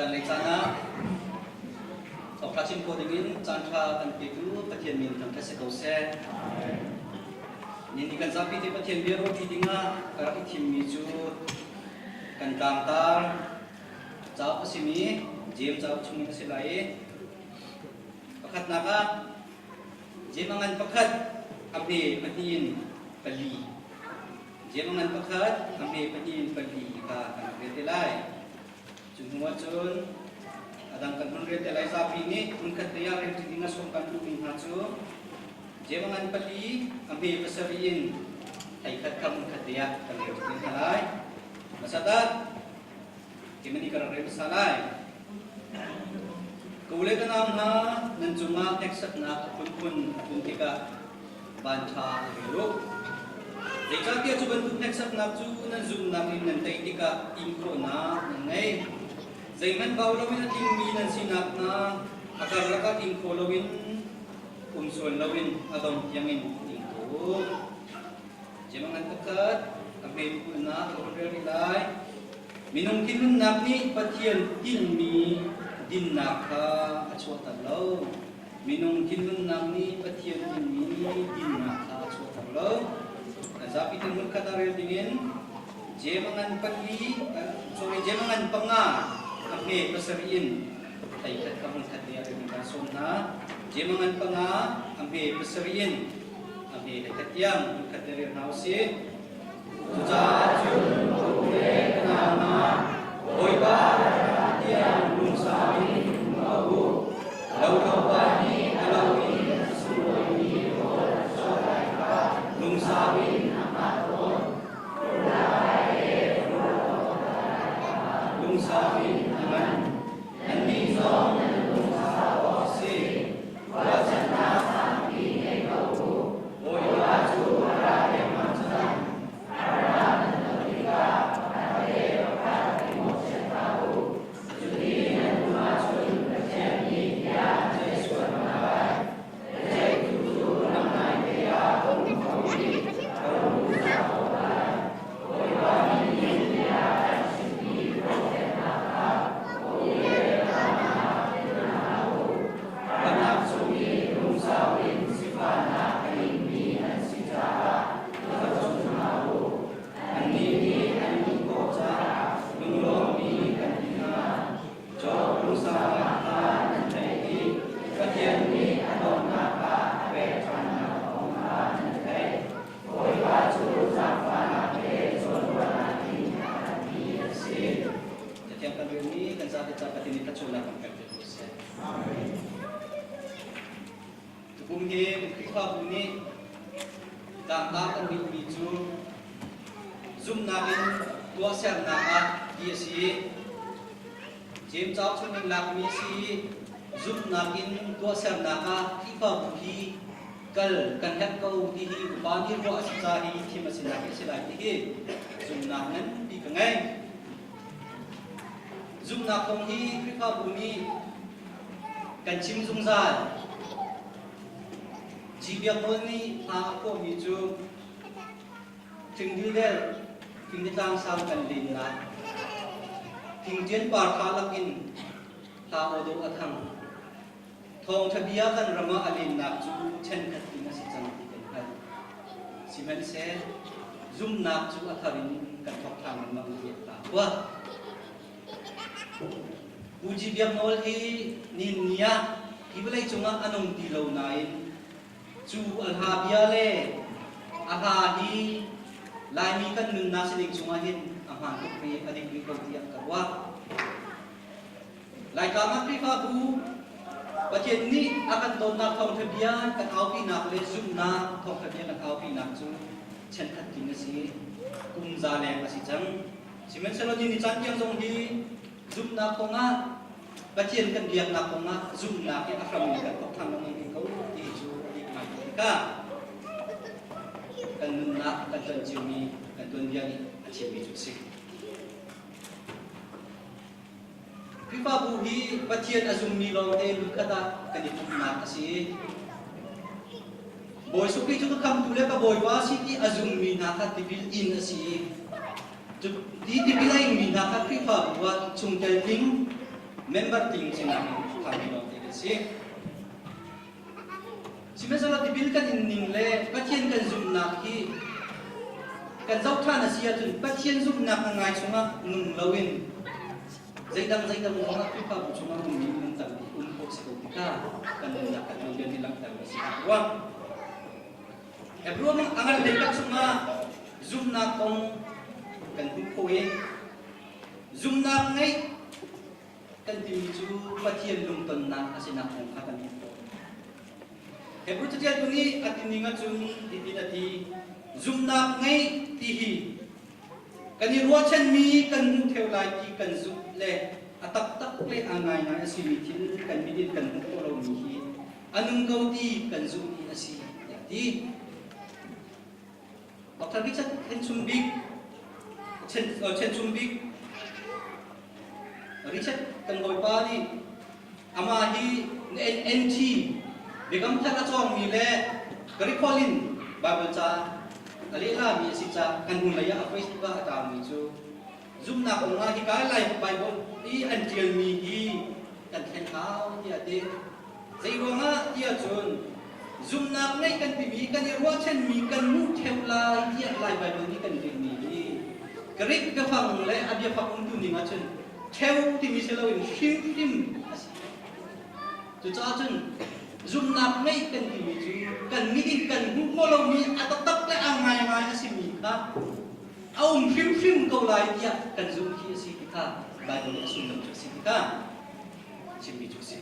Zanlei caan ah thawngṭha chim khawh dingin caanṭha kan petu Pathian min thangṭhat si ko seh. Nihin kan zapi te Pathian bia ruahṭi dingah ka rak i thimmi cu kan tlangtar cauk a simi Jeim cauk chungin a si lai i pakhatnak ah Jeim a ngan pakhat a hme pahnih in pali Jeim a ngan pakhat a hme pahnih in pali kha kan rak rel te lai. Cu hnu ahcun a dang kan hun rel te lai zapi nih hmunkhat te ah relṭi ding a sawm kan duhmi hna cu Jeim a ngan pali a hme pasarih in theikhat kha hmunkhat te ah kan relṭi ding hna lai. Hmasa dah Keimah nih ka rak rel hmasa lai. Ka u le ka nau hna, nan cungah hneksaknak a phunphun a tlun tikah van ṭha i rel u. Zeicahtiah cu bantuk hneksaknak cu nan zumhnak in nan tei tikah inkhawhnak nan ngei. Zeihmanh bau loin a tlingmi nan sinak hna a karlak ah ing kho loin um sual loin a dong tiangin ing ko u. Jemangan pakhat a hmephulnak ka hun rel rih lai. Minung thinhunnak nih Pathian tinhmi dinnak kha a chuahter lo. Minung thinhunnak nih Pathian tinhmi dinnak kha a chuahter lo. Kan zapi thinhun khat ah rel dingin Jemangan pali, sorry, Jemangan panga a hme pasarih in theikhat kha hmun khat te ah rel kan sawm hna. Jemangan panga a hme pasarih in a hme hlei khat tiang hmun khat te rel hna usih. Cucaah cun ka u le ka nau hna, Bawipa tiang lungsau in um ko u. Lothlopa nih a lo in a sunglawimi rawl a chuah lai kha lungsau in a hngah tawn. Lungsau in a ngan. Nannih zong nan lungsau awk a si. Ruahchannak sangpi ngei ko u. Bawipa cu a ra lengmang cang. A ra nan ton tikah pakhat le pakhat i mawhchiat hlah u. Cuti nan um ahcun Pathian nih bia a ceih sual hna lai. Biaceihtu cu lam naite ah a um ko i ka rung zau ko lai. Bawipa nih bia a kan chimhmi profet hna kha ka u le ka nau hna philh hna hlah u. Ramlak chung i lungsau in sifahnak a ingmi an si caah thluachuah hna u. Annih nih an in khawh caah lunglawmmi kan ti hna. Job lungsaunak kha nan theih i Pathian nih a donghnak ah a pek ṭhannak kong kha nan theih. Bawipa cu zaangfahnak le zawnruahnak in a khatmi a si. Cathiang kan relmi kan zapi ca Pathian nih thluachuahnak kan pek te ko seh. Tukum hi Khrihfabu nih tlangtar kan ngeihmi cu zumhnak in tuahsernak ah ti a si. Jeim cauk chungin lakmi a si i zumhnak in tuahsernak ah Khrihfabu hi kal kan herh ko ti hi upa nih ruah a si ca hi thim a si nak hi a si lai ti hi zumhnak nganpi ka ngei. Zumhnak kong hi Khrihfabu nih kan chim zungzal. G. Biak Nawl nih hla a phuahmi cu Thingdildel, thingtlang sang kan lennak, thingṭian par thla lakin hla aw dawh a thang. Thawngṭha bia kan ram ah a lennak cu ṭhenkhat in a si cang ti kan hngalh. Sihmanhseh, zumhnak cu a thar in kan thawk ṭhan lengmang ti a phuah. Pu Ji Biak Nawl hi nin ni ah hi vawlei cungah a nung ti lo nain cu a hla bia le a hla hi Laimi kan nunnak sining chungah hin a hmaan tuk mi a dik rih ko tiah ka ruah. Laitlang ah Khrihfabu Pathian nih a kan dawtnak thawngṭha bia kan aupinak le zumhnak thawngṭha bia kan aupinak cu chenkhat tling a si. Kum za leng a si cang. Sihmanhsehlaw ni ni caan tiang zong hi zumhnak kongah Pathian kan biaknak kongah zumhnak hi a hram in kan thawk ṭhan lengmang ko ti cu a dik ngai tikah kan nunnak kan ton ciomi kan tuanbia nih a chimmi cu a si. Khrihfabu hi Pathian a zummi lawngte lungkhat ah kan i pumhnak a si. Bawi Jesuh Khrih cu ka khamtu le ka Bawipa a si ti a zummi hna kha tipil in a si. Ti tipil a ingmi hna kha Khrihfabu ah chungtel tling Member tling sinak in phanmi lawngte kan si. Sihmanhsehlaw tipil kan in ning le Pathian kan zumhnak hi kan zoh ṭhan a si ahcun Pathian zumhnak a ngai chungah nung loin zeidang zeidang ruangah Khrihfabu chungah ummi minung tampi um khawh si ko tikah kan nunnak kan tuanbia nih langhter a si ruang. Hebrew a ngan hleikhat chungah zumhnak kong kan hmuh khawh i zumhnak ngeih kan timi cu Pathian lungtonnak a sinak kong kha kan hmuh khawh. Hebrew caṭialtu nih a tining ahcun hitin a ti, zumhnak ngeih ti hi kan i ruahchanmi kan hmuh theo lai ti kan zumh le a taktak le a ngaingai a simi thil kan mit in kan hmuh khawh lomi hi a nung ko ti kan zumh hi a si tiah a ti. Dr. Richard Henchung Bik Chenchung Bik Richard kan bawipa nih amah hi NT Biakam Thar a cawngmi le Karikholin Bible ca a lehlami a si ca kan hnulei ah a Facebook ah a taangmi cu zumhnak kong ah hika Lai Bible i an ṭialmi hi kan thlen hau tiah a ti. Zei ruangah tiah cun zumhnak ngeih kan timi kan i ruahchanmi kan hmuh ṭheo lai tiah Lai Baibal nih kan rinmi hi Greek biafang le a biafang umtu ning ahcun ṭheo timi si loin hrimhrim a si. Cucaah cun zumhnak ngeih kan timi cu kan mit in kan hmuh khawh lomi a taktak le a ngaingai a simi kha a um hrimhrim ko lai tiah kan zumh khi a si ti kha Baibal nih a sullam cu a si ti kha chimmi cu a si.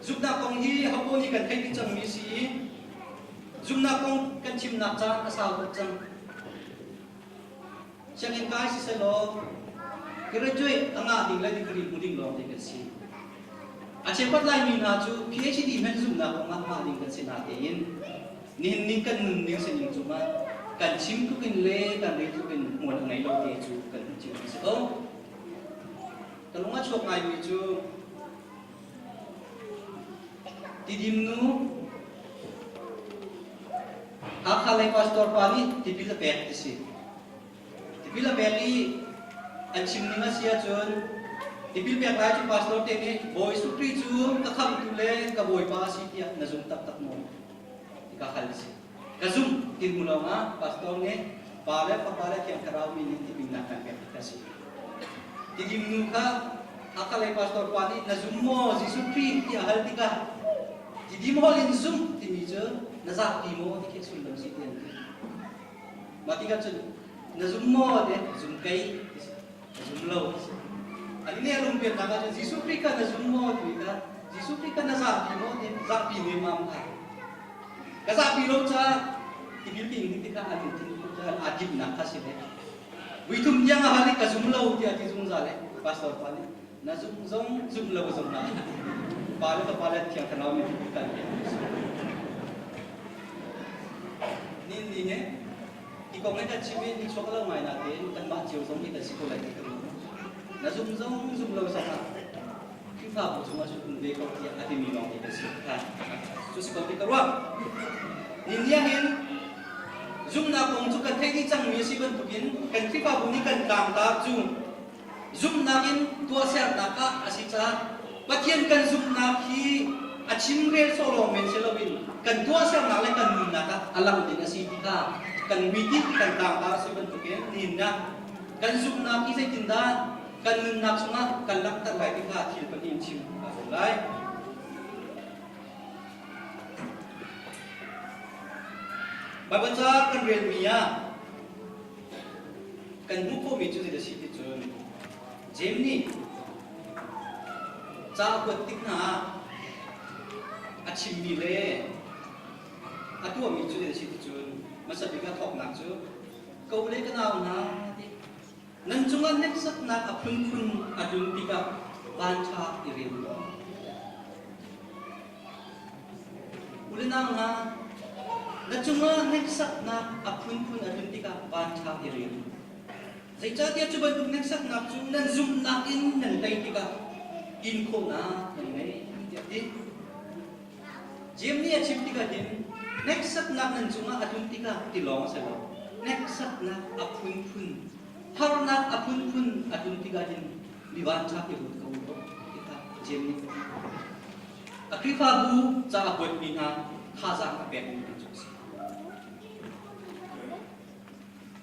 Zumhnak kong hi hopo nih kan theih dih cangmi a si i zumhnak kong kan chimnak caan a sau tuk cang. Sianginn kai sisehlaw graduate a ngah ding le degree hmu ding lawng te kan si. A cheukhat Laimi hna cu PhD hmanh zumhnak kong ah ngah ding kan si natein nihin ni kan nunning sining cungah kan chim tluk in le kan rel tluk in hmual a ngei lo te cu kan hmuh cio a si ko. Ka lung a chuak ngaimi cu Tidim nu Hakha lei pastor pa nih tipil a pek ti si. Tipil a pek i an chim ning a si ahcun tipil pek lai cu pastor te nih Bawi Jesuh Khrih cu ka khamhtu le ka Bawipa a si tiah na zum taktak maw? Ti ka hal a si. Ka zumh ti hnu lawngah pastor nih Pa le Fapa le Thiang Thlarau min in tipilnak kan pek ti kha a si. Tidim nu kha Hakha lei pastor pa nih na zum maw Jesuh Khrih ti a hal tikah tidim holh in zumh timi cu na zahpi maw ti khi sullam si ti an ti. Mah tikah cun na zum maw ti zum kei ti si. Na zum lo ti si. Ani nih a lungpiannak ahcun Jesuh Khrih kha na zum maw timi kha Jesuh Khrih kha na zahpi maw ti zahpi nemam kha Ka zahpi lo caah tipil ka ing tikah a lungthin aa timhnak kha si ve. Vuithum tiang a hal i ka zum lo tiah a ti zungzal i pastor pa nih na zum zong zum lo zong na pa le fapa le thiang thlarau min tipil kan pek si. Nin ni he hi kong he kan chim i ni chuak lo ngai natein kanmah cio zong hi kan si ko lai ti ka ruah. Na zum zong zum lo zong ah Khrihfabu chungah cun um ve ko tiah a timi lawng te kan si kha cu si ko ti ka ruah. Niniang in zumhnak kong cu kan theih dih cangmi a si bantukin kan Khrihfabu nih kan tlangtar cu zumhnak in tuahsernak ah a si caah Pathian kan zumhnak hi a chimrel sawh lawng men si loin kan tuahsernak le kan nunnak ah a lang ding a si ti kha kan muitinh kan tlangtar a si bantukin nihin ah kan zumhnak hi zeitindah kan nunnak chungah kan langhter lai ti kha thil pahnih in chim kaa zuam lai. Baibal ca kan relmi ah kan hmuh khawhmi cu zei a si ti cun Jeim nih ca a kuat tik hna ah a chimmi le a tuahmi cu zei a si ti cun hmasa bik a thawknak cu ko le ka nau hna ti Nan cungah hneksaknak a phunphun a tlun tikah vanṭha i rel u. U le nau hna, na cungah hneksaknak a phunphun a tlun tikah vanṭha i rel u. Zeicahtiah cu bantuk hneksaknak cu nan zumhnak in nan tei tikah in khawhnak nan ngei tiah a ti. Jeim nih a chim tikah hin hneksaknak nan cungah a tlun tikah ti lawng a si lo. Hneksaknak a phunphun, harnak a phunphun a tlun tikah hin Mi vanṭha i ruat ko u law ti kha Jeim nih a Khrihfabu ca a kuatmi hna thazaang a pekmi hna cu a si.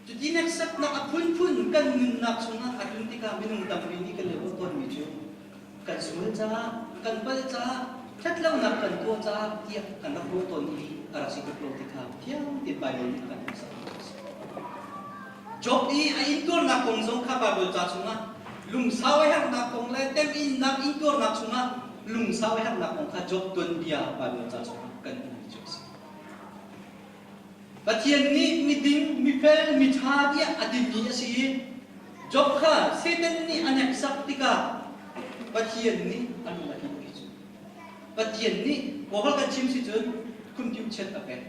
Cuti hneksaknak a phunphun kan nunnak chungah a tlun tikah minung tampi nih kan i ruah tawnmi cu kan sual caah, kan palh caah, ṭhatlonak kan tuah caah tiah kan rak ruah tawn i a rak si tuk lo ti kha fiang tein Baibal nih a kan hmuhsak. Job i a intuarnak kong zong kha Baibal ca chungah lungsau a herhnak kong le temhinnak intuarnak chungah lungsau a herhnak kong kha Job tuanbia Baibal ca chungah kan hmuhmi cu a si. Pathian nih miding, mifel, miṭha tiah a timi a si i Job kha Satan nih a hneksak tikah Pathian nih a lung a tlinpi cu. Pathian nih kawlhol kan chim si cun khumtiu chiat a pek.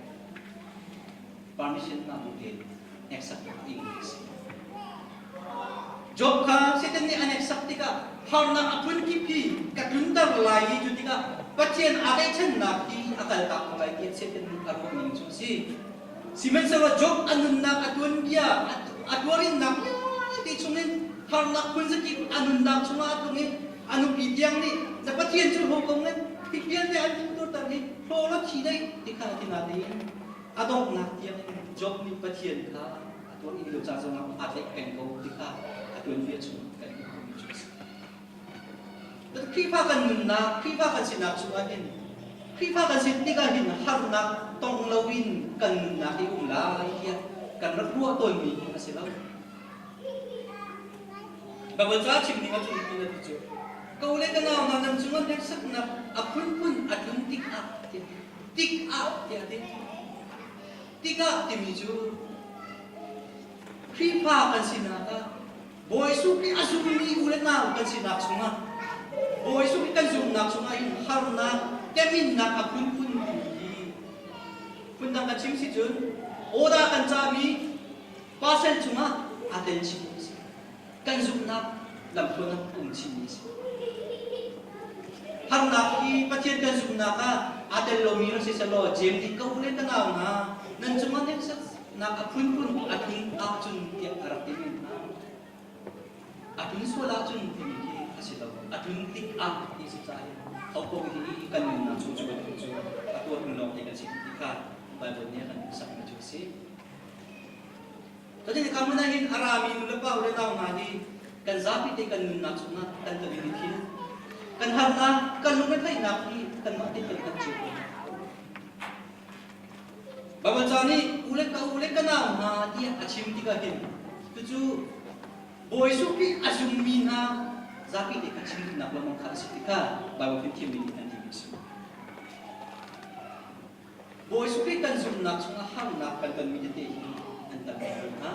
Permission na hmu te hneksaknak a ing a si. Job kha Satan nih a hneksak tikah harnak a phunkip hi ka tlunter lai i cu tikah Pathian aa tlaihchannak hi a kaltak ko lai tiah Satan nih a ruah ning cu a si. Sihmanhsehlaw Job a nunnak a tuanbia a tuarinnak vialte chungin harnak phunzakip a nunnak chungah a tlung i a nupi tiang nih na Pathian cu ho ko ngan hi vialte an intuarter hi hlaw law thi dei ti kha a ti natein a donghnak tiang in Job nih Pathian kha a tuah i lio ca zongah aa tlaih peng ko ti kha a tuanbia chung kan hmuh khawhmi cu a si. Khrihfa kan nunnak, Khrihfa kan sinak chungah hin Khrihfa kan si tikah hin harnak tong loin kan nunnak hi um lai tiah kan rak ruah tawnmi hi a si lo. Baibal ca chim ning a cung ti na ti cu ko le ka nau hna nan cungah hneksaknak a phunphun a tlun tikah tiah tikah tiah a ti. Tikah timi cu Khrihfa kan sinak ah Bawi Jesuh Khrih a zummi u le nau kan sinak chungah Bawi Jesuh Khrih kan zumnak chungah hin harnak teminnak a phunphun timi hi phundang kan chim si cun order kan cahmi parcel chungah aa tel chih a si. Kan zumhnak lamthluan ah a um chinmi a si. Harnak hi Pathian kan zumhnak ah aa tel lomi rak si selaw Jeim nih ka u le ka nau hna nan cungah hneksaknak a phunphun a tlun ahcun tiah a rak ti men hna. A tlun sual ahcun timi khi a si lo. A tlun tik ah ti si caah hin hopaoh hi kan nunnak chung cu bantuk cu a tuahtu lawng te kan si ti kha Baibal nih a kan hmuhsakmi cu a si. Cutin ka hmun ah hin a rami nulepa u le nau hna hi kan zapi te kan nunnak chungah kan ton i thil kan harnak kan lungretheihnak hi kanmah te kan hngalh cio ko. Baibal ca nih u le ka u le ka nau hna tiah a chim tikah hin cucu Bawi Jesuh Khrih a zummi hna zapi te kha chim duhnak lengmang kha a si tikha Baibal fimthiammi nih an timi a si. Bawi Jesuh Khrih kan zumhnak chungah harnak kan tonmi tete hi an tam ko hna.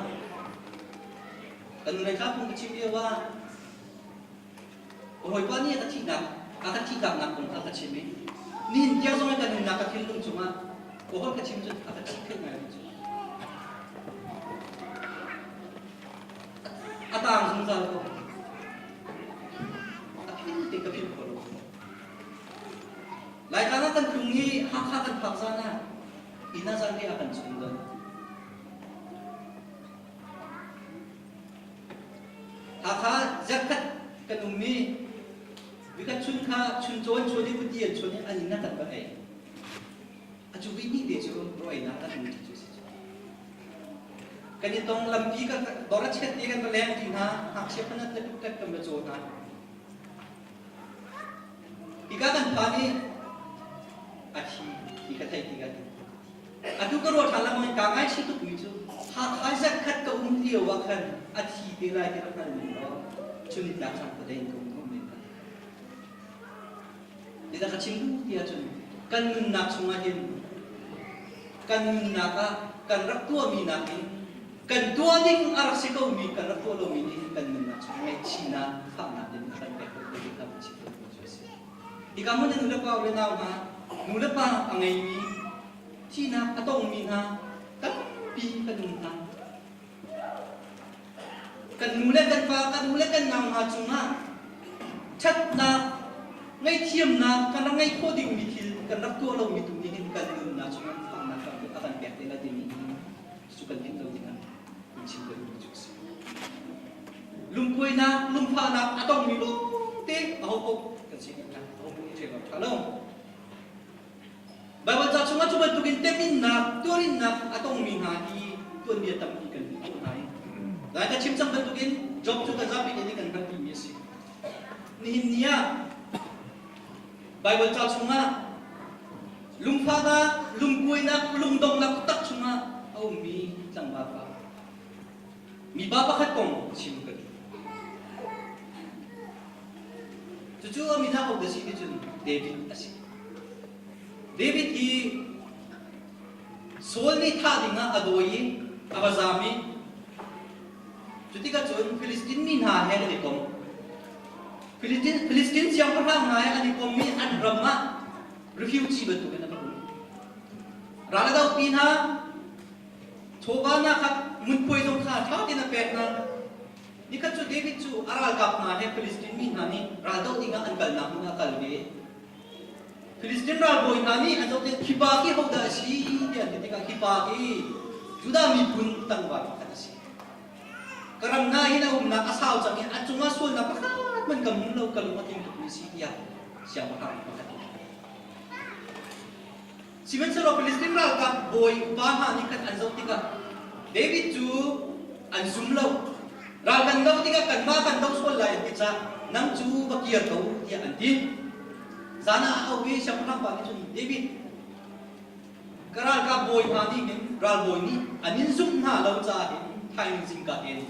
Kan nu thla phung ka chim lio ah ka hawipa nih a ka thihnak a ka thihtaknak kong kha ka chim i nihin tiang zong kan nunnak ka thinlung cungah ka holh ka chim cun a ka thih kheih ngai cu. A tang zungzal ko. A phil te ka philh kho lo. Laitlang ah kan tlung i Hakha kan phak zan ah inn ah zanriah a kan chung don. Hakha zarkhat kan um i vikhat chun kha chuncaw an chuan i kuti an chuan i an inn ah kan va ei. A cu vi hnih te cu ruainak kan um ti cu si cu. Kan i tong lampi kan dor a chiat te kan va leng ti hna, ngakchia phanat le tuktek kan va caw hna. Hika kan phan i a thi ti ka theih tikah atu ka ruah ṭhan lengmang i kaa ngaichih tukmi cu Hakha zatkhat ka um lio ah khan a thi te lai ti rak hngal ning law chunitlak cang ka dein ka um ko men hnga. Zeidah ka chim duh ti ahcun kan nunnak chungah hin kan nunnak ah kan rak tuahmi nakin kan tuah ding a rak si komi kan rak tuah lomi nih kan nunnak chung ngaihchihnak fahnak in a kan pek ko ti kha chim duhmi cu a si. Hika hmun in nulepa u le nau hna nulepa a ngeimi thihnak a tongmi hna tampi kan um hna. Kan nu le kan pa kan u le kan nau hna cungah ṭhatnak ngaihthiamnak kan rak ngeih khawh dingmi thil kan rak tuah lomi tu nih hin kan nunnak chungah fahnak a kan pek te lai timi cu kan him lo dingah in chim ka duhmi cu a si. Lungkuainak, lungfahnak a tongmi lawngte aho paoh kan si dih hna. Aho paoh i ṭhen awk ṭha lo. Baibal ca chungah cu bantukin teminnak, tuarinnak a tongmi hna hi tuanbia tampi kan hmuh khawh hna i Lai ka chim cang bantukin Job cu kan zapi nih kan hngalh dihmi a si. Nihin ni ah Baibal ca chungah lungfahnak, lungkuainak, lungdonghnak taktak chungah a ummi tlangval pa mipa pakhat kong chim ka duh. Cucu a min ah si ti cun David a si. David hi Saul nih thah dingah a dawi i a va zaam i cutikah cun Filistin mi hna he an i kom. Filistin, Filistin siangpahrang hna he an i kom i an ram ah refugee bantukin a va um. Ral a dopi hna, chawva hna kha ngunkhuai zong kha ṭha tein a pek hna. Nikhat cu David cu a ralkap hna he Filistin mi hna nih raldoh dingah an kalnak hmun ah a kal ve. Filistin ralbawi hna nih an zoh tikah khi pa khi hodah a si tiah an ti tikah khi pa khi Judah miphun tlangval pakhat a si. Ka ram hna hin a umnak a sau cang i a cungah sualnak pakhat hmanh ka hmu lo ka lung a tling tukmi a si tiah siangpahrang pakhat nih a ti. Sihmanhsehlaw Filistin ralkap bawi upa hna nih khan an zoh tikah David cu an zum lo. Ral kan doh tikah kanmah kan doh sual lai an ti caah nang cu va kir ko tiah an ti. Zan ah a auh i siangpahrang pa nih cun David ka ralkap bawi hna nih hin ralbawi nih an in zumh hna lo caah hin thaizing zingka tein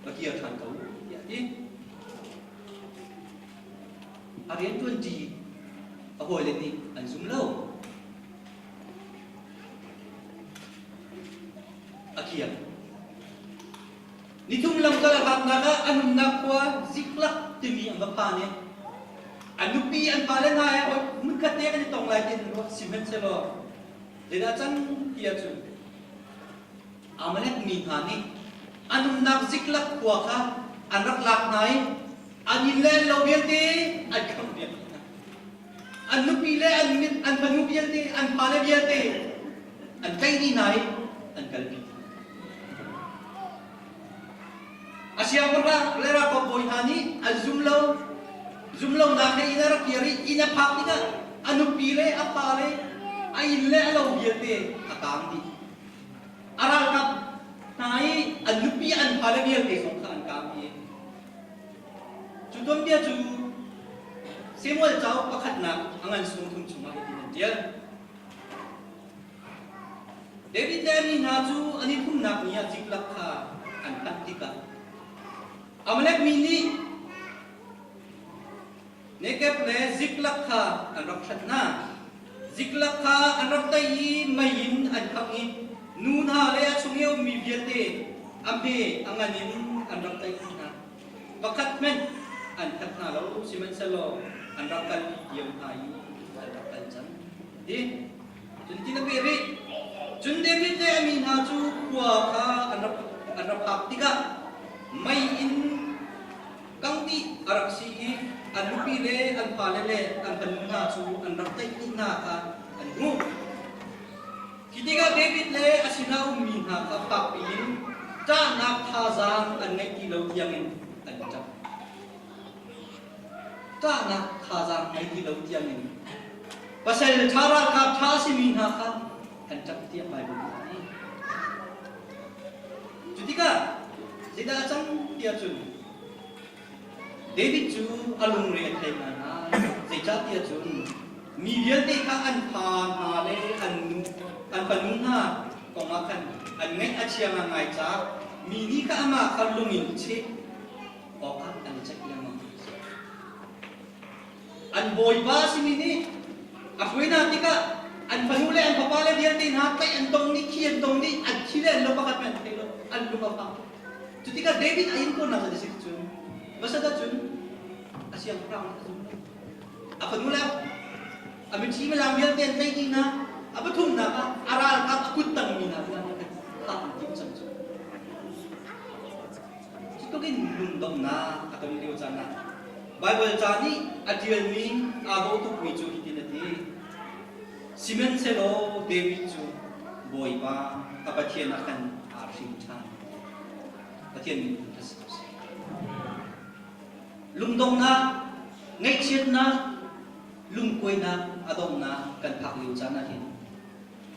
va kir ṭhan ko tiah a ti. A rianṭuanṭi a hawile nih an zum lo. A kiang. Nithum lamkal a hlatnak ah a nunnak khua Ziklag timi an va phan i a nupi an pale hna he hmunkhat te kan i tong lai ti an ruah sihmanhsehlaw zeidah cang ti ahcun Amalek mi hna nih a nunnak Ziklag khua kha an rak lak hna i an inn le an lo vialte an khamhpiak dih hna. An nupi le an mit an fanu vialte an fale vialte an tlaih dih hna i an kalpi dih. A siangpahrang le ralkap bawi hna nih an zum lo. Zum lonak he inn a rak kir i inn a phak tikah a nupi le a fale a inn le a lo vialte a kaang dih. A ralkap hna i an nupi an fale vialte zong kha an kaang dih. Cu tuanbia cu Samuel cauk pakhatnak a ngan sung thum chungah hitin an ṭial. David le a mi hna cu an i thumnak ni ah Ziklag kha an phanh tikah Amalek mi nih Negeb le Ziklag kha an rak hrat hna. Ziklag kha an rak tei i mei in an khangh i nu hna le a chung i a ummi vialte a hme a ngan in an rak tlaih dih hna. Pakhat hmanh an that hna lo, sihmanhsehlaw an rak kalpi diam hna i an rak kal cang. Ti. Cun ti na peh rih. Cun David le a mi hna cu khua kha an rak an rak phak tikah mei in kangh dih a rak si i an nupi le an fale le an fanu hna cu an rak tlaih dih hna kha an hmuh. Khi tikah David le a sinah ummi hna kha fakpi in ṭahnak thazaang an ngeih ti lo tiangin an ṭap. Ṭahnak thazaang ngei ti lo tiangin pasal ṭha ralkap ṭha a simi hna kha an ṭap tiah Baibal nih a ti. Cu tikah zeidah a cang ti ahcun David cu a lungre a thei ngaingai. Zeicahtiah cun mi vialte kha an fa hna le an nu an fanu hna kongah khan an ngaih a chia ngaingai caah mi nih kha amah kha lung in cheh awkah an i ceih lengmang. An bawipa a simi nih a hruai hna tikah an fanu le an fapa le vialte hna tlaih an tong dih, thi an tong dih, an thi le an lo pakhat hmanh an thei lo, an lung a fak. Cu tikah David a in khawhnak a si cun hmasat ahcun a siangpahrang a zum lo. A fanu le a mithi milang vialte an tlaih dih hna. A pathumnak ah a ralkap a kut tangmi hna kha thah an timh cang cu. Cutluk in lungdonghnak a ton lio caan ah Baibal ca nih a ṭialmi aa dawh tukmi cu hitin a ti. Sihmanhsehlaw David cu Bawipa a Pathian ah khan aa hring ṭhan. Pathian min thangṭhat si ko seh. Lungdonghnak, ngaihchiatnak, lungkuainak a donghnak kan phak lio caan ah hin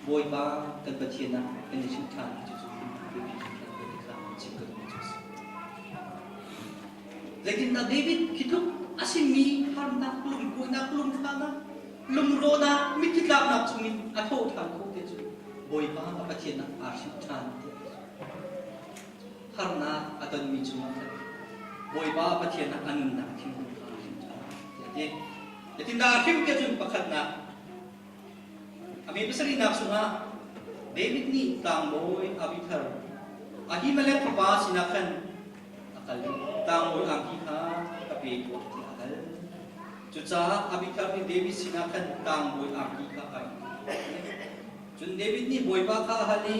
Bawipa kan Pathian ah kan i hrilh ṭhan cucu biapi hringhran ko ti kha chim ka duhmi cu a si. Zeitindah David khi tluk a simi harnak, lungkuainak, lungfahnak, lungrawhnak, mitthli tlaknak chungin a thawh ṭhan khawh te cu Bawipa a Pathian ah aa hrilh ṭhan tiah harnak a tonmi cungah khan Bawipa Pathian ah a nunnak thinlung kha a hrim ṭhan tiah a ti. Zeitindah a hrim tiah cun pakhatnak a mi pasarihnak chungah David nih tlangbawi Abithar Ahimelech fapa sinah khan a kal i tlangbawi angki kha ka pe tuah tiah a hal. Cucaah Abithar nih David sinah khan tlangbawi angki kha a rak Cun David nih Bawipa kha a hal i,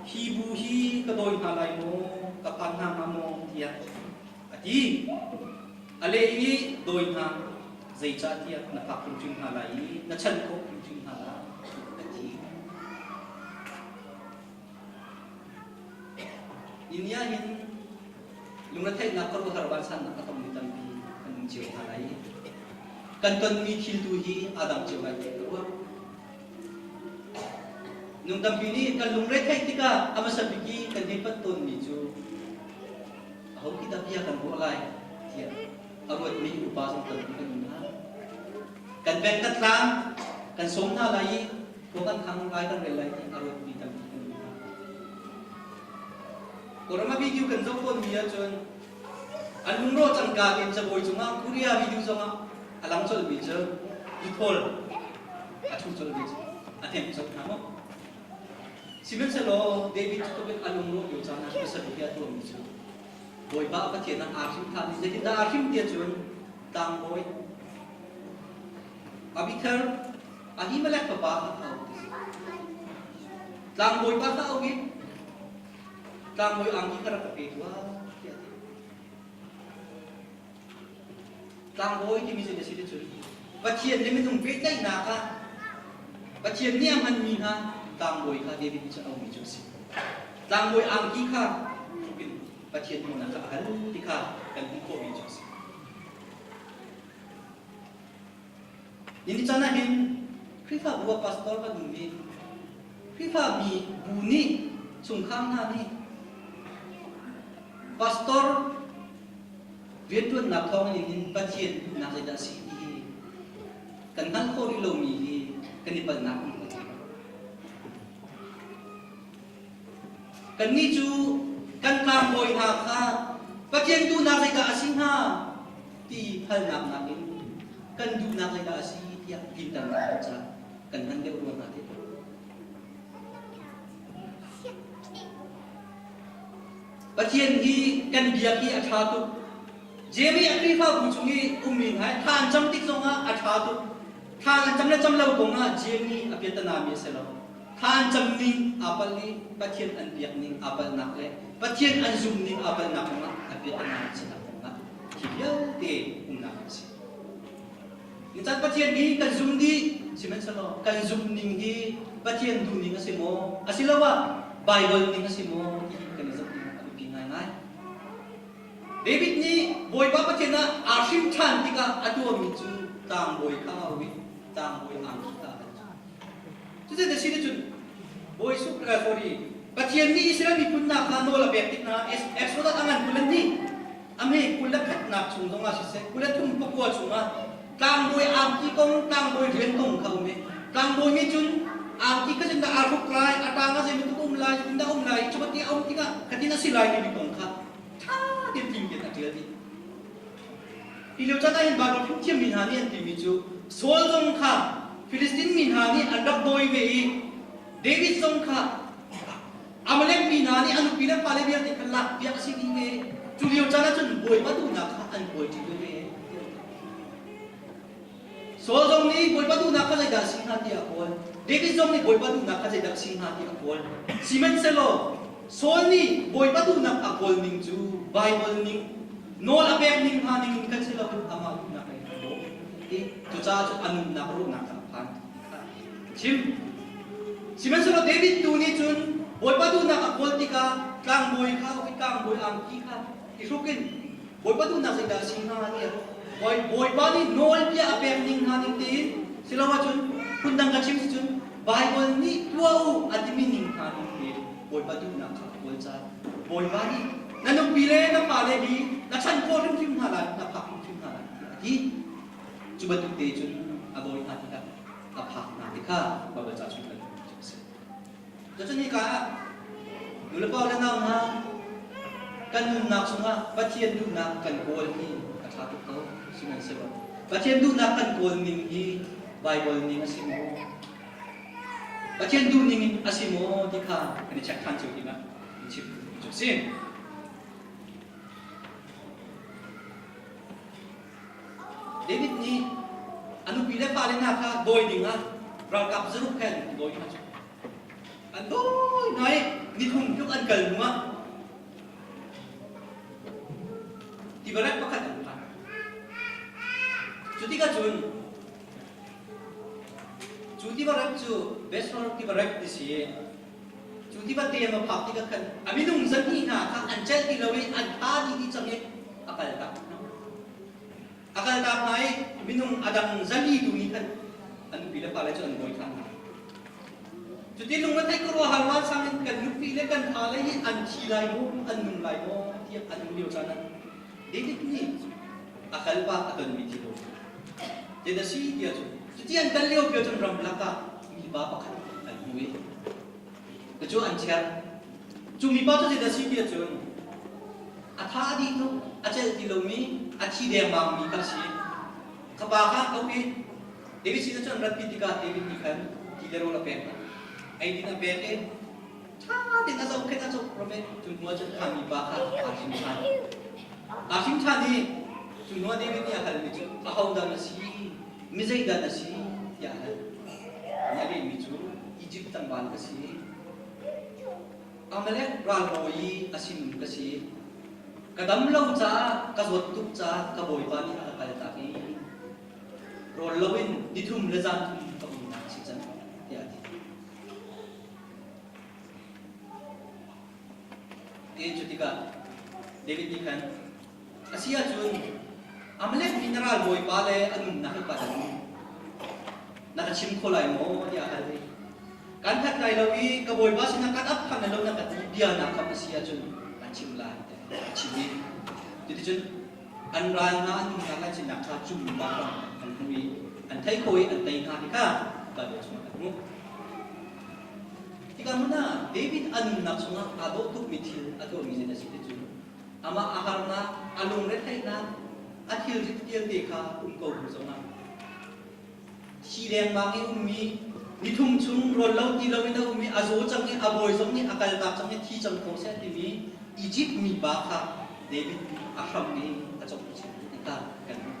Hi bu hi ka dawi hna lai maw, ka phan hna hnga maw? tiah a ti. A leh i, Dawi hna, zeicahtiah na phak hrimhrim hna lai i na chanh khawh hrimhrim hna lai, a ti. Ni ah hin lungretheihnak khuaruahhar vansannak a tongmi tampi kan um cio hna lai i kan tonmi thil tu hi aa dang cio lai ti ka ruah. Nung tampi nih kan lungre theih tikah a hmasa bik i kan hei panh tawnmi cu aho khi dah bia kan ruah lai tiah a ruatmi upa zong tampi kan um hna. Kan beng kan tlang, kan sawm hna lai i khua kan khang lai kan rel lai ti a ruatmi tampi kan um hna. Kawlram ah video kan zoh tawnmi ahcun an lungrawh cangka in cabuai cungah Korea video zongah a lang colhmi cu Nicole a ṭhu colhmi cu a hnemh colh hna maw? Sihmanhsehlaw David cu tluk in a lungrawh lio caan ah hmasa bik i a tuahmi cu Bawipa a Pathian ah aa hrim ṭhan i zeitindah aa hrim tiah cun tlangbawi Abithar Ahimelech fapa kha a auh ti si. Tlangbawi pa kha auh i tlangbawi angki kha rak ka pe tuah tiah a ti. Tlangbawi timi cu na si cun Pathian le minung pehtlaihnak ah Pathian nih a hmanmi hna tlangbawi kha David nih cun a aumi cu a si. Tlangbawi angki kha in Pathian hmuhnak kha a hal ti kha kan hmuh khawhmi cu a si. Nihin caan ah hin Khrihfabu ah pastor kan um i Khrihfami bu nih chungkhar hna nih pastor rianṭuannak thawng in hin Pathian duhnak zeidah a si ti hi kan hngalh khawh rih lomi hi kan i palhnak um ko. Kannih cu kan tlangbawi hna kha Pathian duhnak zeidah a si hnga ti halnak nakin kan duhnak zeidah a si tiah tlinternak caah kan hman deuh rua hna ti. Pathian hi kan biak hi a ṭha tuk. Jemi a Khrihfabu chung i ummi hna hi thla an cam tik zongah a ṭha tuk. Thla an cam le cam lo kong ah Jemi a piatanami a si lo. Thla an cam ning aa palh i Pathian an biak ning aa palhnak le Pathian an zum ning aa palhnak kong ah a piatana a sinak kong ah hi vialte umnak a si. Nican Pathian hi kan zum dih, sihmanhsehlaw kan zumh ning hi Pathian duh ning a si maw, asiloah Baibal ning a si maw ti hi kan i zoh ding a biapi ngaingai. David nih Bawipa Pathian ah aa hrim ṭhan tikah a tuahmi cu tlangbawi kha a au i tlangbawi angki kha a hal. Cucu na si cun Bawi suk sorry Pathian nih Israel miphun hna kha nawl a pek tik hna Exodus a ngan 22 a hme 21nak chung zongah siseh 23 pakua chungah tlangbawi angki kong tlangbawi rian kong kha um i tlangbawi nih cun angki kha zeitindah aa hruk lai a tang ah zeibantuk um lai zeitindah um lai cu bantuk a um tikah khatin a si lai timi kong kha ṭha tein tling tein a ṭial dih. Hi lio caan ah hin Baibal phungthiam mi hna nih an timi cu Saul zong kha Filistin mi hna nih an rak dawi ve i David zong kha Amalek mi hna nih a nupi le fale vialte kha lakpiak a si dih ve. Cu lio caan ah cun Bawipa duhnak kha an kawl ṭi ve. Saul zong nih Bawipa duhnak kha zeidah a si hnga tiah a kawl. David zong nih Bawipa duhnak kha zeidah a si hnga tiah a kawl. Sihmanhsehlaw Saul nih Bawipa duhnak a kawl ning cu Baibal ning nawl a pek ning hna ning in khan si loin amah duhnak in a kawl. Ti cucaah cun a nunnak rawhnak kha a phan ti kha a chim. Sihmanhsehlaw David tu nih cun Bawipa duhnak a kawl tikah tlangbawi kha tlangbawi angki kha i hruk in. Bawipa duhnak zeidah a si hnga tiah Bawipa nih nawlbia a pek ning hna ning tein silo ahcun phundang ka chim si cun Baibal nih tuah u a timi ning hna ning tein Bawipa duhnak kha kawl caan Bawipa nih na nupi le na fale hi na chan khawh hrimhrim hna lai na phak hrimhrim hna lai tiah a ti. Cu bantuk te cun a dawi hna tikah a phak hna ti kha Baibal ca chung kan hmuh a si. Cucun hika ah nulepa le nau hna kan nunnak chungah Pathian duhnak kan kawl hi a ṭha tuk ko. Sihmanhsehlaw Pathian duhnak kan kawl ning hi Baibal ning a si maw? Pathian duh ning in a si maw ti kha kan i check ṭhan cio dingah in chim cu a si. David nih a nupi le fale hna kha dawi dingah ralkap zaruk he an dawi hna cu. An dawi hna i nithum tluk an kal hnuah tivalet pakhat an phan. Cu tikah cun cu tivaret cu Besor tivaret ti si i cu tivate a phak tikah khan a minung zahnih hna kha an celh ti lo i an tha dih dih cang i a kal tak hna. A kal tak hna i minung a dang zali tu nih khan an nupi le fale cu an dawi than hna. Cuti lung a theih khuaruahhar vansang in kan nupi le kan fale hi an thi lai maw, an nung lai maw tiah an um lio caan ah David nih a kalpa a tonmi thil a um. Zeidah si tiah cun cuti an kal lio pio cun ramlak ah mipa pakhat an hmu i cucu an cherh. Cu mipa cu zeidah si tiah cun a tha a dih tuk, a celh ti lomi, a thi dengmangmi kha a si. Kha pa kha a auh i David sinah cun an ratpi tikah David nih khan ti le rawl a pek hna. Eidin a pek i ṭha tein a zohkhenh a cawk ram i cu hnuah cun kha mipa kha aa hrim ṭhan. Aa hrim ṭhan i cu hnuah David nih a halmi cu ahodah na si, mi zeidah na si tiah a hal. A lehmi cu Izipt tlangval ka si. Amalek ralbawi i a sinum ka si. Ka dam lo caah, ka zawt tuk caah ka bawipa nih a ka kaltak i rawl loin nithum le zan thum ka umnak a si cang tiah a ti. Ti cu tikah David nih khan a si ahcun Amalek mi na ralbawipa le a nunnak hi pa dah na ka chim kho lai maw tiah a hal i kan that lai lo i ka bawipa sinah kan ap than lo na ka ti bia na kam a si ahcun kan chim lai tiah a chim i cuticun an ral hna an nunnak le cinnak kha cu mipa kha an hmu i an thei kho i an tei hna ti kha Bible chungah kan hmuh. Hika hmun ah David a nunnak chungah aa dawh tukmi thil a tuahmi zei a si ti cu amah a harnak, a lungretheihnak, a thilrit vialte kha um ko bu zongah thi lengmang i ummi nithum chung rawl lo ti loin a um i a zaw cang i a bawi zong nih a kaltak cang i thi cang ko seh timi Egypt mipa kha David nih a hram i a cawk chin ti kha kan hmuh.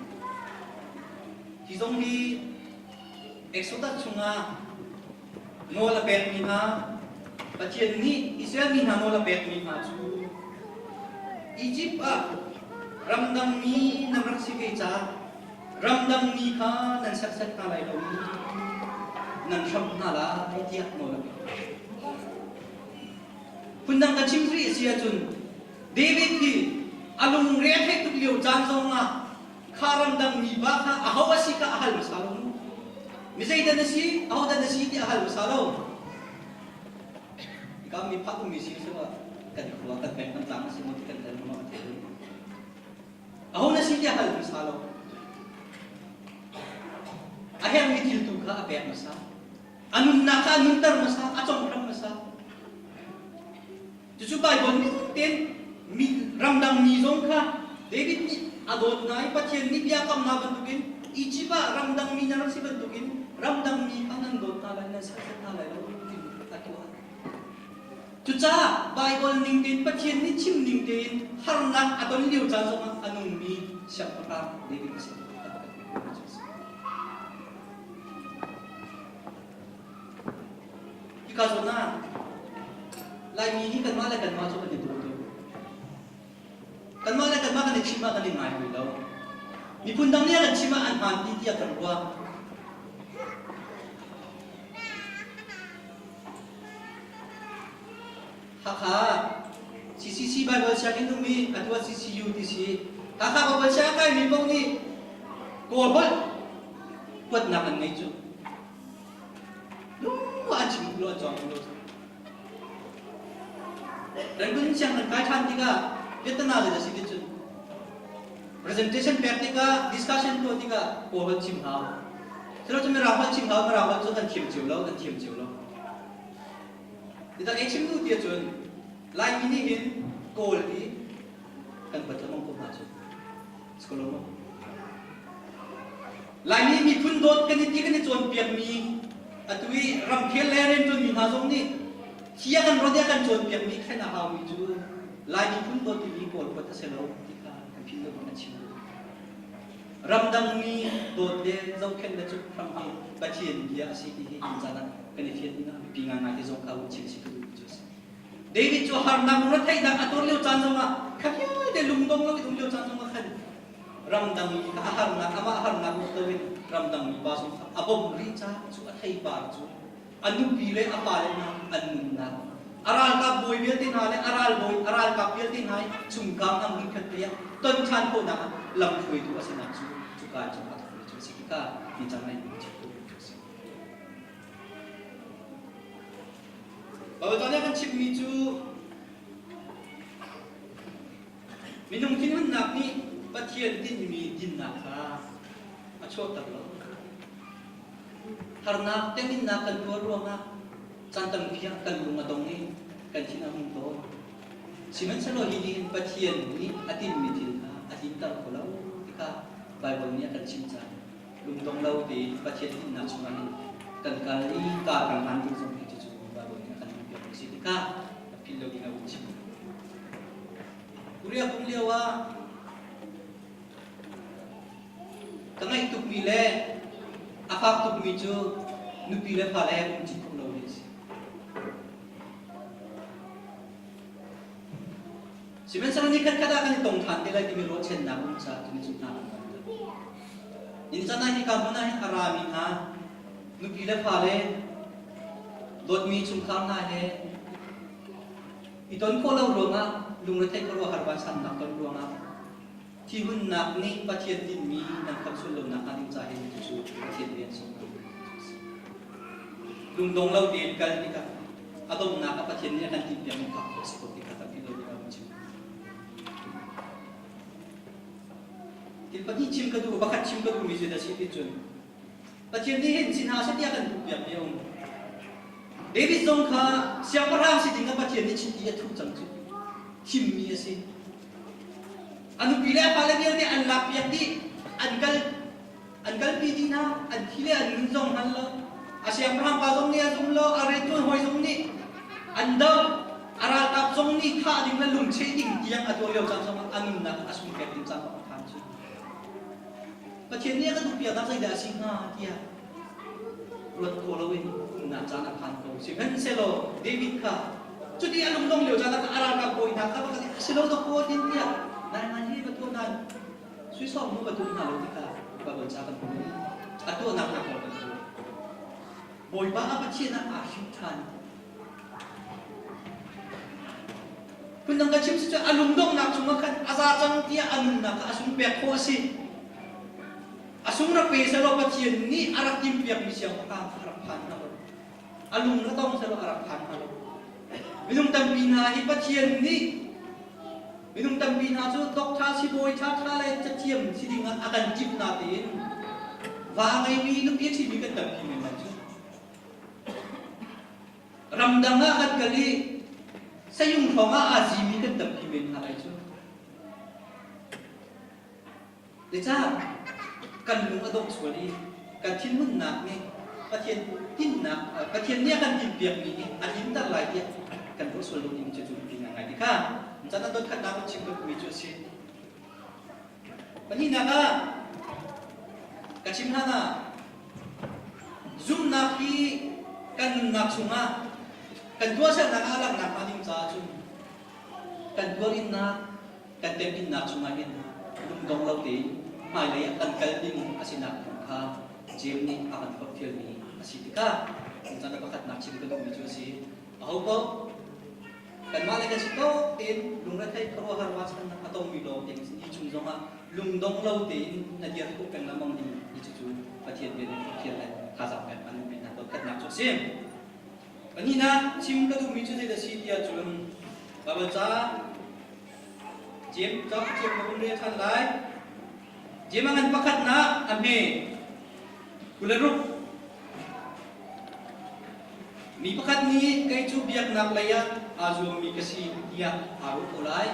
Hi zong hi Exodus chungah nawl a pekmi hna Pathian nih Israel mi hna nawl a pekmi hna cu Egypt ah ramdang mi nan rak si ve caah ramdang mi kha nan serhsat hna lai lo i nan hramh hna lai tiah nawl a pek. Phundang ka chim rih a si ahcun David hi a lungre a theih tuk lio caan zongah kha ramdang mi pa kha aho a si kha a hal hmasa lo mu. Mi zeidah na si, ahodah na si ti a hal hmasa lo. Hika mi phak ummi si cu kan khua kan peng kan tlang a si maw ti kan hal maw a thei. Aho na si ti a hal hmasa lo. A herhmi thil tu kha a pek hmasa. A nunnak kha a nunter hmasa, a conghram hmasa. Cucu Baibal ning tein mi ramdang mi zong kha David nih a dawt hna i Pathian nih biakamnak bantukin Egypt ah ramdang mi na rak si bantukin ramdang mi kha nan dawt hna lai, nan serhsat hna lai lo tin a tuah. Cucaah Baibal ning tein Pathian nih chim ning tein harnak a ton lio caan zongah a nungmi siangpahrang David a si. Hika zawn ah Laimi hi kanmah le kanmah cu kan i daw tuk. Kanmah le kanmah kan i chim ah kan i ngai hoi lo. Miphun dang nih a kan chim ah an hmaan ti tiah kan ruah. Hakha CCC Bible sianginn um i atu ah CCU ti si. Hakha Baibal sianginn kaimi paoh nih Kawl holh huatnak an ngei cu. Lung an chim duh lo, an cawng duh lo. Rangoon sianginn kai ṭhan tikah Vietnam le si cun presentation pek tikah discussion tuah tikah Kawl holh chim hau. Silo cu Mirang holh chim hau, Mirang holh cu kan thiam cio lo, kan thiam cio lo. Midang ei chim duh ti ahcun Laimi nih hin Kawl hi kan huat lengmang ko hna cu. Sikolo Laimi miphun dawt kan i ti kan i cawnpiakmi atu i ramkhel le rianṭuanmi hna zong nih thia kan ruat i a kan cawnpiakmi khen a haumi cu Lai miphun dawt timi Kawl huat a si lo ti kha kan philh lo bang a chim. Ramdangmi dawt le zohkhenh le cuk hram hi Pathian bia a si ti hi kan caan ah kan i fian ding ah biapi ngaingai te zong kha hun chim si ka duh cu a si. David cu harnak retheihnak a tuar lio caan zongah kha vialte lungdong lo in um lio caan zongah khan ramdang mi kha a harnak amah harnak ruat loin ramdang mi pa zong kha a bawmh rih caah cu a theipar cu a nupi le a pale hna an nunnak a ralkap bawi vialte hna le a ralbawi a ralkap vialte hna i chungkang hna hmunkhat te ah ton ṭhan khawhnak ah lamhruaitu a sinak cu cuka in cun a thawk cu a si tikah ni cang ai chim tu a si. Baibal nih a kan chimhmi cu minung thinhunnak nih Pathian tinhmi dinnak kha a chuahter lo. Harnak teminnak kan tuar ruangah caan tampi ah kan lung a dong i kan thin a hung tawn. Sihmanhsehlaw hi nih hin Pathian nih a tinhmi thil kha a tlinter kho lo ti kha Baibal nih a kan chimh caah lungdong lo tein Pathian tinhnak chungah hin kan kal i kar kan hlan ding zong hi cucu Baibal nih a kan duhpiak mi si tikah philh lo ding a vun chim. Korea kum lio ah ka ngaih tukmi le a fak tukmi cu nupi le fale he um ṭi khawh lo hi a si. Sihmanhsehlaw ni khatkhat ah kan i tong ṭhan te lai timi ruahchannak um caah cun cu hna kan kan Inn caan ah hika hmun ah hin a rami hna nupi le fale dawtmi chungkhar hna he i ton khawh lo ruangah lungretheih khuaruahhar vansannak ton ruangah thihunnak nih Pathian tinhmi nan kham sual lo nakhnga ding ca hin cucu Pathian rian sung lungdong lo tein kal tikah a donghnak ah Pathian nih a kan tinhpiakmi phak khawh a si ko ti kha kan philh lo ding ah chim. Thil pahnih chim ka duh, pakhat chim ka duhmi cu na si ti cun Pathian nih hin si hna seh tiah kan duhpiakmi a um. David zong kha siangpahrang si ding ah Pathian nih chiti a thuh cang cu. Thimmi a si. A nupi le a fale vialte an lakpiak dih, an kal an kalpi dih hna, an thi le an nun zong hngal lo. A siangpahrang pa zong nih a zum lo, a rianṭuan hawi zong nih an doh, a ralkap zong nih thah ding le lungcheh ding tiang a tuah lio caan zongah a nunnak a sung pek ding caan a phan cu. Pathian nih a ka duhpiaknak zeidah a si hnga tiah ruat khawh loin umnak caan a phan ko. Sihmanhsehlaw David kha cuti a lungdong lio caan ah a ralkap bawi hna kha pakhat a si lo dawkaw tin tiah nai ngai hi va tuah nan suisawm mu va tuah hna lo ti kha Baibal ca kan hmu. A tuahnak hna kong kan hmu. Bawipa a Pathian ah aa hrim ṭhan. Phundang ka chim si cu a lungdonghnak chungah khan a za cang tiah a nunnak kha a sung pek khawh a si. A sung rak pe selaw Pathian nih a rak timhpiakmi siangpahrang kha a rak phan hnga lo. A lung ra tong selaw a rak phan hnga lo. Minung tampi hna hi Pathian nih minung tampi hna cu doctor sibawi ṭhaṭha le cathiam si dingah a kan timh natein va ngeimi nupi a ṭhimi kan tampi men lai cu. Ramdang ah kan kal i sayung hrawng ah aa zimi kan tampi men hna lai cu. Zeicah kan lung a dongh sual i kan thinhunnak nih Pathian tinhnak Pathian nih a kan tinhpiakmi hi a tlinter lai tiah kan ruah sual lo timi cu cu biapi ngaingai ti kha caan a dotkhatnak kan chim duhmi cu a si. Pahnihnak ah ka chim hlan ah zumhnak hi kan nunnak chungah kan tuahsernak ah a langhnak hnga ding caah cun kan tuarinnak kan temhinnak chungah hin lungdong lo tein hmailei ah kan kal ding a sinak kong kha Jeim nih a kan forhfialmi a si tikah caan pakhatnak chim ka duhmi cu a si. Aho paoh? Kanmah le kan si tawk tein lungrethei khuaruahhar ruahchannak a tongmi lawng te ni chung zongah lungdong lo tein na dir khawh peng lengmang ding ti cucu Pathian bia nih Pathian le thazaang pek an duhmi hna dawtkhatnak cu a si. Pahnihnak chim ka duhmi cu zeidah si tiah cun Baibal ca Jeim ca Pathian ka vun rel ṭhan lai. Jeim a ngan pakhatnak a hme 26. Mi pakhat nih kei cu biaknak lei ah aa zuammi ka si tiah aa ruah ko lai.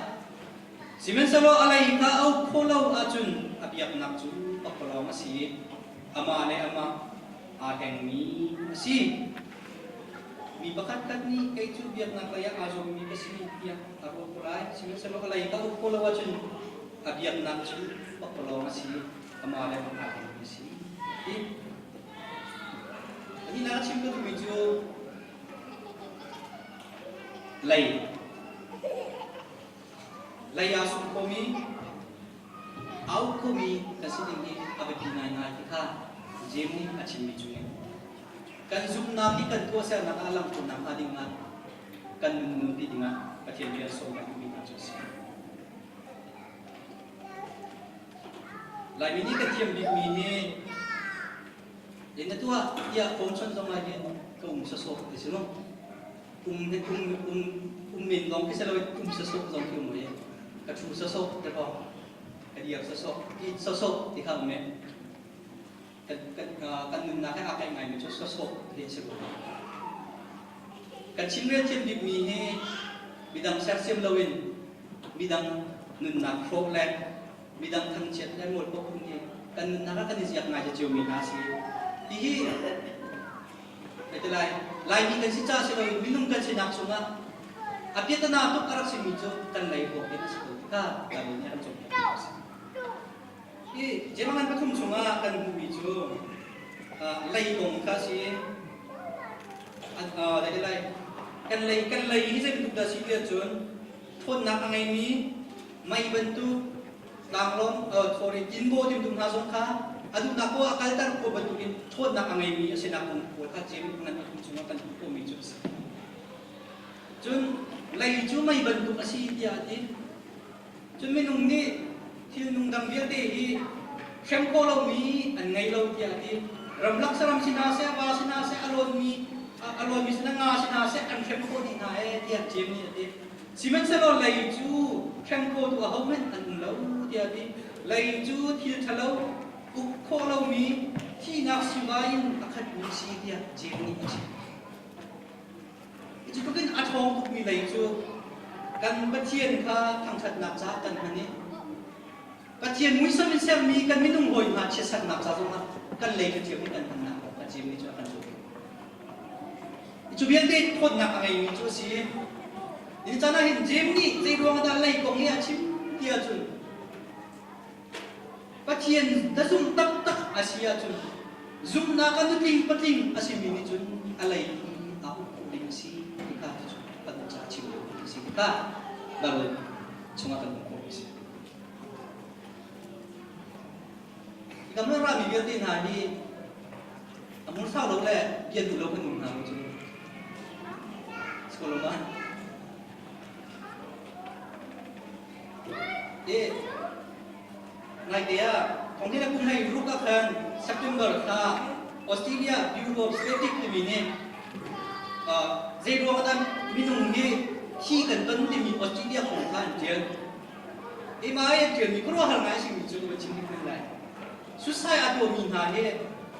Sihmanhsehlaw a lei kha a uk khawh lo ahcun a biaknak cu pakpalawng a si i amah le amah aa hlengmi a si. Mi pakhatkhat nih kei cu biaknak lei ah aa zuammi ka si tiah a ruah ko lai. Sihmanhsehlaw a lei kha a uk khawh lo ahcun a biaknak cu pakpalawng a si i amah le amah aa hlengmi a si. Ti. Pahnihnak a chim ka duhmi cu lei. Lei aa sum khomi, aa uk khomi kan si ding hi a biapi ngaingai ti kha Jeim nih a chimmi chungin kan zumhnak hi kan tuahsernak ah a langh khawh nakhnga ding ah kan nun nunpi dingah Pathian bia sawm kan duhmi hna cu a si. Laimi nih kan thiam bikmi hi na tuah tiah phone chawnh zong ah hin ka um sawsawh ti si mu. Um um um um men lawng khi si lo um sawsawh zong khi um ve. Ka ṭhu sawsawh ti ko. Ka dir sawsawh, it sawsawh ti kha um e. Kan kan kan nunnak he aa kaih ngaimi cu sawsawh ti si ko. Kan chimrel thiam bikmi hi midang sersiam loin midang nunnak hrawh le midang thangchiat le mualpho phun hi kan nunnak ah kan i ziak ngai ciomi hna a si. Hihi lai Laimi kan si ca si loin minung kan sinak chungah a piatana tuk a rak simi cu kan lei awk in a si ko ti kha Laimi nih an cawnpiak mi a si. Hi Jemangan pathum chungah kan hmuhmi cu lei kong kha a si. Lai kan lei kan lei hi zei bantuk dah si ti ahcun ṭhawnnak a ngeimi mei bantuk tlanglawng sorry tinbaw ti bantuk hna zong kha a duhnak poah a kalter khawh bantukin ṭhawnnak a ngeimi a sinak kong pawl kha Jeim ngan pathum chungah kan hmuh khawhmi cu a si. Cun lei cu mei bantuk a si tiah a ti. Cun minung nih thil nung dang vialte hi hrem khawh lomi an ngei lo tiah a ti. Ramlak saram si hna seh, va si hna seh, a lawnmi a lawnmi si hna, nga si hna seh, an hrem khawh dih hna ee tiah Jeim nih a ti. Sihmanhsehlaw lei cu hrem khawtu ahohmanh an um lo tiah a ti. Lei cu thil ṭhalo, uk khawh lomi, thihnak sivai in a khatmi a si tiah Jeim nih a chim. Cu tluk in a ṭhawng tukmi lei cu kan Pathian kha thangṭhatnak caah kan hman i Pathian muisam in sermi kan minung hawi hna chiatsernak ca zongah kan lei cu ṭhiam in kan hmannak kong kha Jeim nih cu a kan cawnpiak. Cu vialte thawtnak a ngeimi cu a si. Hi caan ah hin Jeim nih zei ruang dah lei kong hi a chim ti ahcun Pathian na zumh taktak a si ahcun zumhnak ah nutling patling a simi nih cun a lei aa uk khawh ding a si ti kha cucu kan caah chim lio a si ti kha Bible chungah kan hmuh khawh a si. Kam le rami vialte hna hi a hmur sau lo le bia duh lo kan um hna cu. Siko lo ma? Naite ah thonginn a kum hlei ruk ah khan September thla Australia Bureau of Statistics timi nih zei ruang ah dah minung hi thi kan ton timi Australia kong kha an ṭial. Hi an ṭialmi khuaruahhar ngai a simi cu ka va chim hnik lai. Suicide a tuahmi hna hi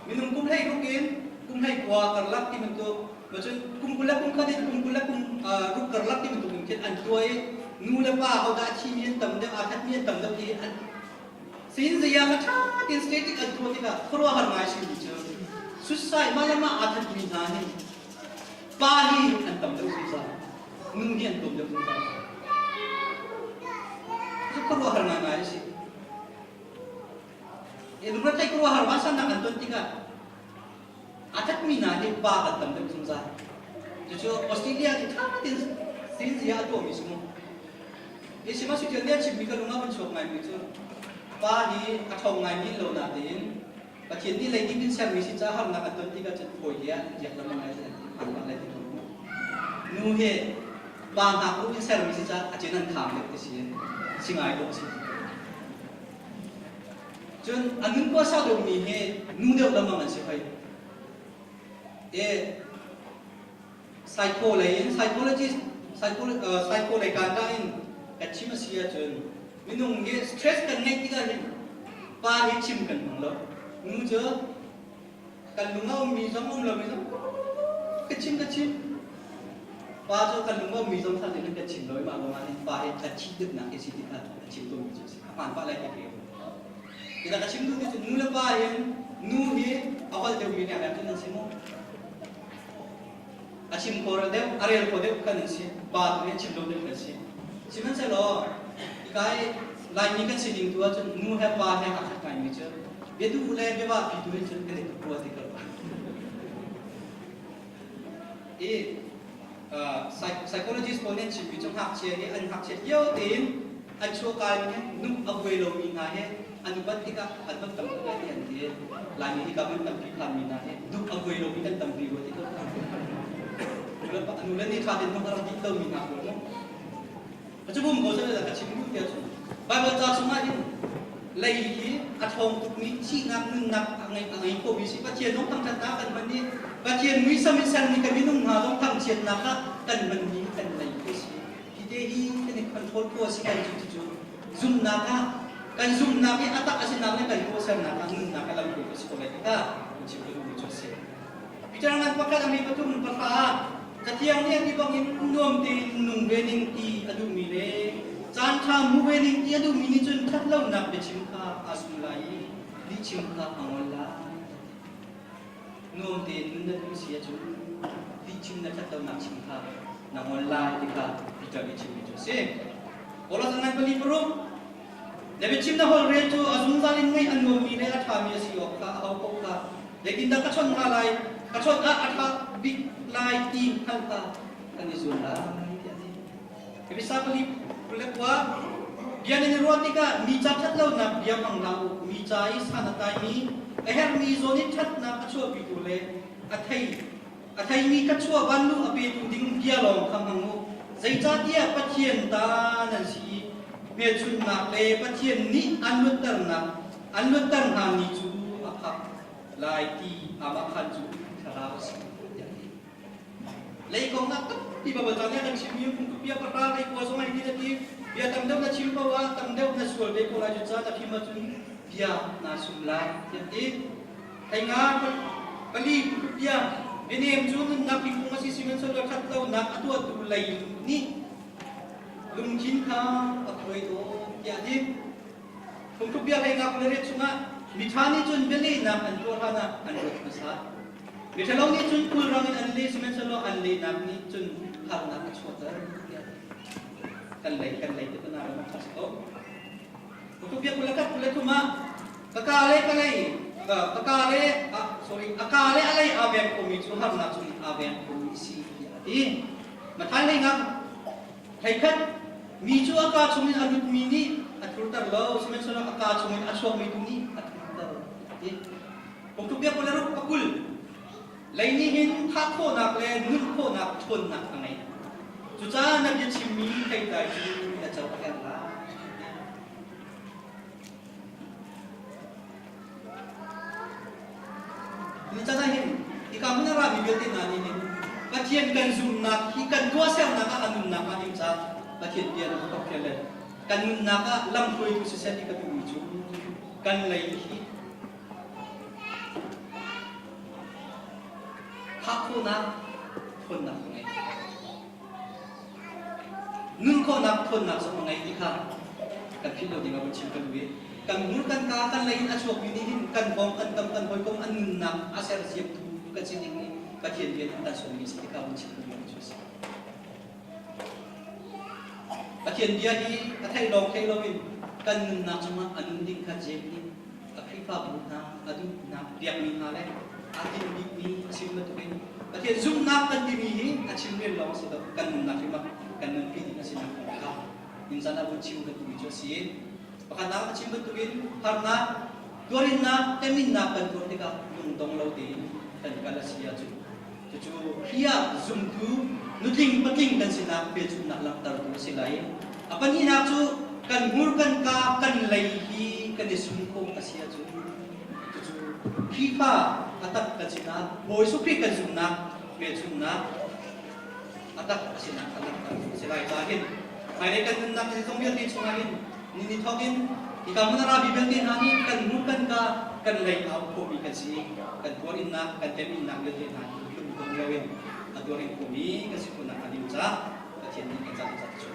minung kum hlei ruk in kum hlei kua karlak ti bantuk Cun kum 20 le kum khat in kum 20 le kum ruk karlak ti bantuk in khin an tuah i nu le pa hodah a thimi an tam deuh aa thatmi an tam deuh hi an sin zia kha ṭha tein static an tuah tikah khuaruahhar ngai simi cu suicide mah le mah aa thatmi hna hi pa hi an tam deuh zungzal nu hi an tlawm deuh zungzal cu khuaruahhar ngaingai a si lungretheih khuaruahhar vansannak an ton tikah A thatmi hna hi pa kan tam deuh zungzal. Cucu Australia nih ṭha tein sinzia a tuahmi si mu. Hi sihmanhsehlaw nih a chimmi ka lung ah van chuak ngaimi cu pa hi a ṭhawng ngaimi lo natein Pathian nih leidip in sermi si caah harnak an ton tikah cun fawi he ah an riak lengmang lai an ti phan lai ti Nu he. Pa ngaknu in sermi si caah a cin an khang deuh ti si. Si ngai dawh si. Cun a nun khua sau deuhmi hi nu deuh lengmang an si hoi. E psycho lei in psychologist psycho lei kan in kan chim a si ahcun minung hi stress kan ngeih tikah hin pa hi chim kan hmang lo. Nu cu kan lung a ummi zong um lomi zong ka chim ka chim. Pa cu kan lung a ummi zong kha kan chim lo i mah ruangah hin pa hi a thih deuhnak hi si ti kha a chim tawnmi cu a si. A hmaan pah lai ti ka Kita ka chim duhmi cu nu le pa hin nu hi a holh deuhmi lenglang cun an si mu. A chim kho deuh, a rel kho deuh kan an si. Pa tu hi a chim lo deuh kan si. Sihmanhsehlaw hika i Laimi kan si ding tu ahcun nu he pa he a khat ngaimi cu biaduh le biavahpi tu hin cun kan i tuk rua ti ko. I psychologist pawl nih an chimmi cu ngakchia hi an ngakchiat lio tein an chuahka in hin nuk a vuai lomi hna hi an upat tikah an van tam tuk lai ti an ti. Laimi hi ka van tampi phanmi hna hi duk a vuai lomi kan tampi rua ti ko. Nu le nih ṭha tein nuk a rak dih lomi hna pawl mu. Cubum ko seh ka chim duh tiah cun Baibal ca chungah hin lei hi a ṭhawng tukmi thihnak nunnak a ngei a ngei khomi si Pathian zong thangṭhatnak kan hman i Pathian muisam in sermi kan minung hna zong thangchiatnak ah kan hmanmi kan lei khi a si. Hi te hi kan i control khawh a si kan cu cu zumhnak ah kan zumhnak hi a tak a si nak le kan tuahsernak ah nunnak a lamhruai a si ko lai tikah kan chim ka duhmi cu a si. Peter ngan pakhat a mi pathum pahra ah Cathiang nih a ti bangin nuam tein nung ve ning ti a duhmi le caan ṭha hmu ve ning ti a duhmi nih cun ṭhatlonak biachim kha aa sum lai i lihchim kha a ngol lai. Nuam tein nun na duh si ahcun lihchim na ṭhatlonak chim kha na ngol lai ti kha Peter nih chimmi cu a si. Paulus a ngan pali paruk Na biachim na holhrel cu a zungzal in ngaih a nuammi le a ṭhami a si awk kha aho paoh kha zeitindah ka chawnh hna lai, ka chawnh ah a ṭha bik lai ti hngalh kha kan i zuam lai tiah a ti. Efesa pali le kua bia nan i ruah tikah mi ca ṭhat lonak bia hmang hlah u, mi ca i san a tlaimi, a herhmi zawn i ṭhatnak a chuahpitu le a thei a theimi thluachuah vanluh a petu ding bia lawng kha hmang u. Zeicahtiah Pathian ta nan si i hmelchunhnak le Pathian nih an luatternak an luatter hna ni cu a phak lai ti aamahkhan cu thlarau a si tiah a ti. Lei kong ah tampi Baibal ca nih a kan chimmi phungthluk pahra lei kua zong ai ti na ti. Bia tam deuh na chim paoh ah tam deuh na sual ve ko lai cucaah na fim ahcun bia naa sum lai tiah a ti. Theinga pali bia bianem cu nunnak thingkung a si sihmanhsehlaw ṭhat lonak a tuahtu lei nih lungthin kha a khuai tawn tiah a ti. Phungthluk bia hleinga 28 chungah miṭha nih cun bialehnak an tuah hlanah an ruat hmasa. Miṭhalo nih cun khulrang in an leh sihmanhsehlaw an lehnak nih cun harnak a chuahter tiah a ti. Kan lei kan lei te pana ram a ṭha si ko. Phungthluk bia 23 23 ah Ka ka le ka lei ka ka le sorry a ka le a lei aa veng khomi cu harnak chung aa veng khomi a si tiah a ti. Matthai hlei ngak hleikhat mi cu a ka chungin a lutmi nih a thurter lo sihmanhsehlaw a ka chungin a chuakmi tu nih a thurter a ti. Phungthluk bia 26 pakul lei nih hin thah khawhnak le nun khawhnak ṭhawnnak a ngei. Cucaah na biachimmi theitlai cu na co a herh lai. Nican ah hin hika hmun a rami vialte hna nih hin Pathian kan zumhnak hi kan tuahsernak ah a nunnak ah ding caah Pathian bia na ka fial le kan nunnak ah lamhruaitu siseh ti ka duhmi cu kan lei hi thah khawhnak ṭhawnnak a ngei. Nun khawhnak ṭhawnnak zong a ngei ti kha kan philh lo ding ah vun chim ka duh i kan hmur kan ka kan lei in a chuakmi nih hin kan vong kan tam kan hawikom an nunnak a sersiamtu kan si ding i Pathian rian an kan sawmmi si ti kha vun chim ka duh cu a si. Pathian bia hi a theih lawng thei loin kan nunnak cungah a nun ding kha Jeim nih a Khrihfabu hna a duhnak biakmi hna le aa tinh bikmi a chim bantukin Pathian zumhnak kan timi hi a chim rian lawng a si lo kan nunnak hrim ah kan nunpi ding a sinak kong kha ninzan ah vun chim kan duhmi cu a si. Pakhatnak a chim bantukin harnak, tuarinnak, teminnak kan tuar tikah lungdong lo tein kan kal a si ahcun. Cucu Khrih ah zumtu nutling patling kan sinak hmelchunhnak langhtertu a si lai. A pahnihnak cu kan hmur kan ka kan lei hi kan i sum khawh a si ahcun cucu Khrihfa a tak kan sinak Bawi Jesuh Khrih kan zumhnak hmelchunhnak a tak a sinak a langhtertu a si lai caah hin hmailei kan nunnak zeizong vialte chungah hin ni ni thawk in hika hmun a rami vialte hna nih kan hmur kan ka kan lei au khawhmi kan si kan tuar innak kan tem innak vialte hna hi lungdong loin a tuar in khawhmi kan si khawhnak hnga ding caah Pathian nih kan ca ca chuah.